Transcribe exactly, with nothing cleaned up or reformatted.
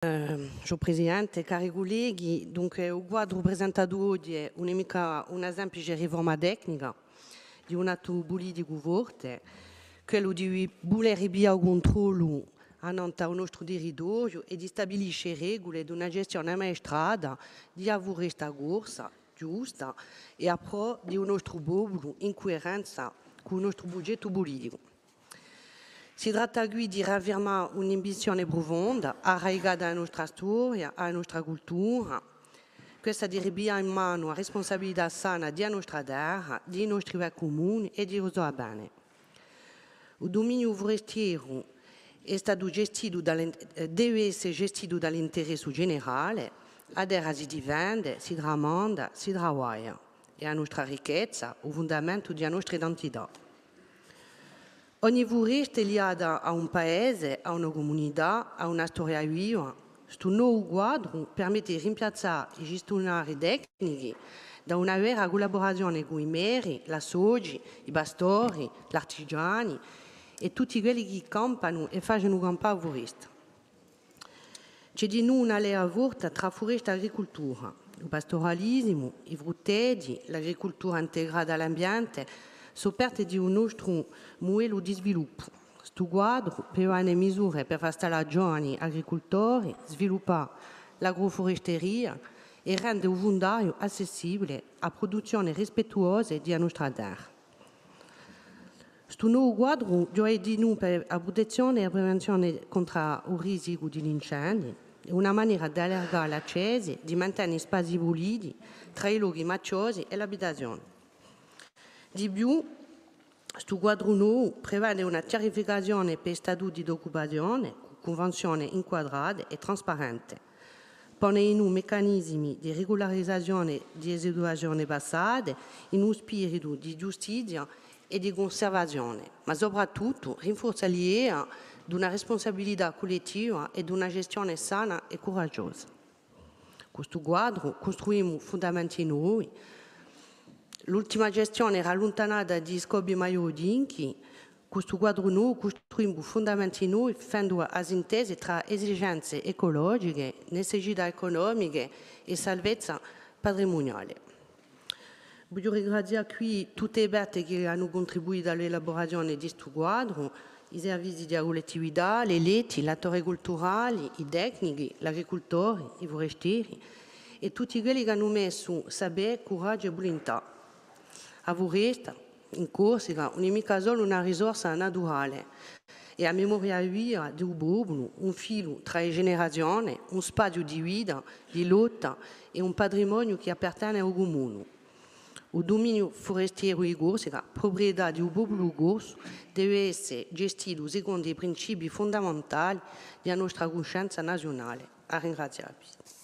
Eh, signor Presidente, cari culleghi, dunque, u quadru presentatu oghje ùn hè micca una simplice riforma tecnica di un attu puliticu forte, quellu di vulè ripiglià u cuntrollu annant'à u nostru territoriu è di stabilisce e regule d'una gestione ammaestrata di a furesta corsa, ghjusta, è à prò di u nostru populu, in cuerenza cù u nostru prughjettu puliticu. Si tratta quì di riaffirmà un'ambizione prufonda, arradicata à a nostra storia, à a nostra cultura, questa di ripiglià in manu a rispunsabilità sana di a nostra terra, di i nostri bè cumuni è di u so avvene. U duminiu furestieru hè statu gestitu da l'in-, eh, deve esse gestitu da l'interessu generale, a terra si difende, si tramanda, si travaglia, hè a nostra ricchezza, u fundamentu di a nostra identità. Ogni furesta hè liata à un paese, à una cumunità, à una storia viva. Stu novu quadru permette di rimpiazzà i gestionari tecnichi da una vera cullaburazione cù i meri, l'associ, i pastori, l'artigiani è tutti quelli chì campanu è facenu campà a furesta. Ci hè dinù una lea forte trà furesta è agricultura. U pastoralisimu, i frutteti, l'agricultura integrata à l'ambiente, sò parte di u nostru mudellu di sviluppu. Stu quadru prevede misure per fà stallà ghjovani agricultori, sviluppà l'agrofuresteria è rende u fundariu accessibile à pruduzzione rispettuose di a nostra terra. Stu novu quadru ghjova dinù per a prutezzione è a prevenzione contr'à u risicu di l'incendi, hè una manera d'allargà l'accessi, di mantene spazii puliti trà i lochi machjosi è l'abitazione. Di più, stu quadru novu prevede una chjarificazione per i statuti d'occupazione, cù cunvenzione inquadrate è trasparente. Pone in u meccanismi di regularizazione di e situazione passate, in u spiritu di ghjustizia è di cunservazione, ma soprattuttu rinforza l'idea d'una rispunsabilità cullettiva è d'una gestione sana è curaghjosa. Cù stu quadru custruimu fundamenti novi. L'ultima gestione era alluntanata di i scopi maiori d'inchi, cù stu quadru novu custruimu fundamenti novi, fendu a sintesi trà esigenze eculogiche, necessità ecunomiche è salvezza patrimuniale. Vogliu ringrazià quì tutte e parti chì anu cuntribuitu à l'elaburazione di stu quadru, i servizii di a cullettività, l'eletti, l'attori culturali, i tecnichi, l'agricultori, i furestieri è tutti quelli chì anu messu sapè, curaghju è vulintà. A furesta, in Corsica, ùn hè micca solu una risorsa naturale, hè a memoria viva di u populu, un filu trà e generazione, un spaziu di vita, di lotta è un patrimoniu chì appartene à u cumunu. U duminiu furestieru di Corsica, pruprietà di u populu corsu, deve esse gestitu secondu i principii fundamentali di a nostra cuscenza naziunale. À ringrazià vi.